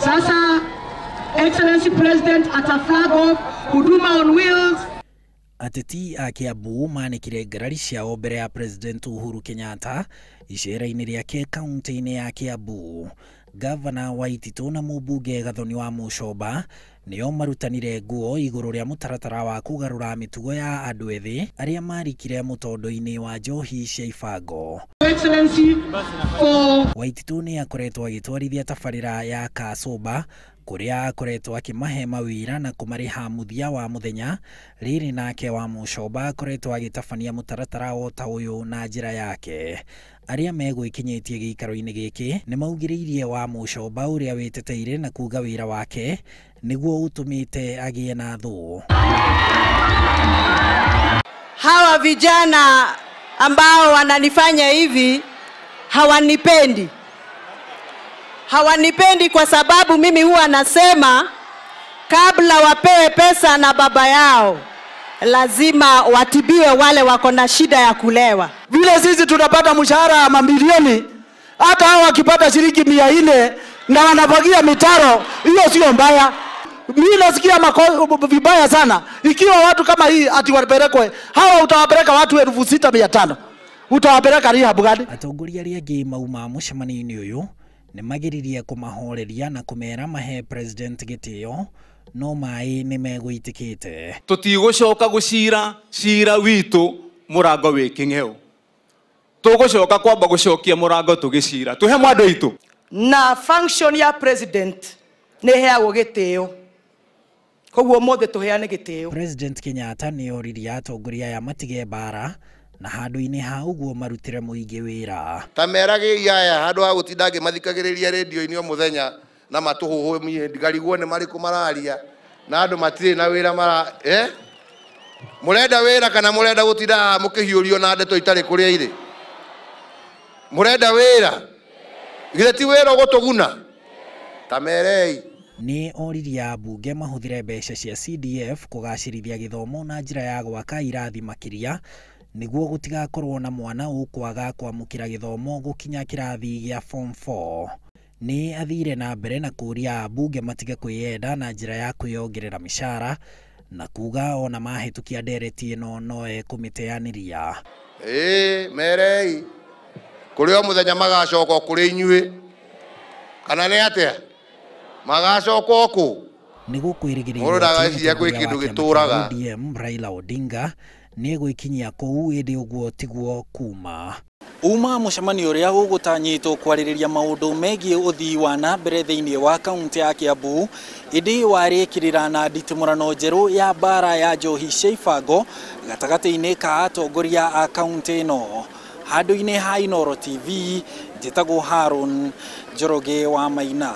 Sasa Excellency President ata flag off Huduma on Wheels. Ateti a Kiambu manĩkire ngarari ciao mbere ya President Uhuru Kenyatta icera-inĩ rĩake kaunti-inĩ ya Kiambu. Gavana Waititu na mũmbunge Gathoni wa Muchomba nĩo marutanire nguo igũrũ rĩa mũtaratara wa kũgarũra mĩtugo ya andũ ethĩ arĩa marikire mũtondo-inĩ wa njohi cia ibango. Excellency for Waititu nĩ akoretwo agĩtwarithia tabarĩra ya Kasũmba kũrĩa akoretwo akĩmahe mawĩra na kũmarĩha mũthia wa mũthenya. Rĩrĩ nake wa Muchomba akoretwo agĩtabania mũtaratara o ta ũyũ na njĩra yake. Arĩa megwĩkinyĩtie gĩikaro-inĩ gĩkĩ nĩ maugĩrĩirie wa Muchomba ũrĩa wĩteteire na kuga wĩra wake nĩguo ũtũmĩte agĩe na thũ. Hawa vijana ambao wananifanya hivi hawanipendi. Hawanipendi kwa sababu mimi huwa nasema kabla wapewe pesa na baba yao lazima watibiwe wale wako na shida ya kulewa. Vile sisi tunapata mshahara ya mamilioni, hata hao wakipata shilingi 400 na wanafagia mitaro, hiyo sio mbaya. Mimi nasikia vibaya sana ikiwa watu kama hii ati wapelekwe. Hawa utawapeleka watu 6500. Utawapeleka rehab gani? Atongoria arĩa angĩ mauma mũcemanio-inĩ ũyũ nĩ mageririe kũmahoreria na kũmera mahe President gĩtĩo no maĩ nĩ megũitĩkĩte. Tũtigũcoka gũcira cira witũ mũrango wĩ kĩng'eo. Tũgũcoka kwamba gũcokia mũrango tũgĩcira. Tũhe mwandũ witũ. Na function ya president nĩ ĩheagwo gĩtĩo. Koguo mothe tũheane gĩtĩo. President Kenyatta nĩ oririe atongoria aya matige mbara na handũ-inĩ ha ũguo marutĩre mũingĩ wĩra. Ta meragĩria aya handũ ha gũtinda ngĩmathikagĩrĩria rĩndio-inĩ o mũthenya na matũhũhũmie ngarigwo nĩ marĩkũ mararia na andũ matirĩ na wĩra mara Mũrenda wĩra kana mũrenda gũtinda mũkĩhiũrio na ndeto itarĩ kũrĩa irĩ? Mũrenda wĩra? Githĩ ti wĩra ũgũtũguna? Ta merei. Nĩ oririe ambunge mahũthĩre mbeca cia CDF kũgacĩrithia gĩthomo na njĩra ya gwaka irathi makĩria nĩguo gũtigakorwo na mwana ũkwaga kwamũkĩra gĩthomo gũkinya kĩrathi gĩa form 4. Nĩ athire na mbere na kũria ambunge matige kwĩyenda na njĩra ya kwĩyongerera mĩcara na kuga ona mahĩtũkia ndereti ĩno no ekũmĩteanĩria. Merei kũrĩ o mũthenya magacoka kũrĩ inyuĩ kana nĩ atĩa? Magacoka kũ? Nĩ gũkwĩrĩgĩrĩrwo Mũndũ ndageciria kwĩ kĩndũ gĩtũraga. ODM Raila Odinga nĩ egwĩkinyia kũu ĩndĩ ũguo tiguo kuma. Uma mũcemanio ũrĩa ũgũtanyĩtwo kwarĩrĩria maũndũ megiĩ ũthii wa na mbere thĩinĩ wa kaunti ya Kiambu ĩndĩ warĩkĩrĩra na nditimũrano njerũ ya mbara ya njohi cia ibango gatagatĩ-inĩ ka atongoria a kaunti ĩno. Handũ-inĩ ha Inooro TV njĩtagwo Haron Njoroge wa Maina.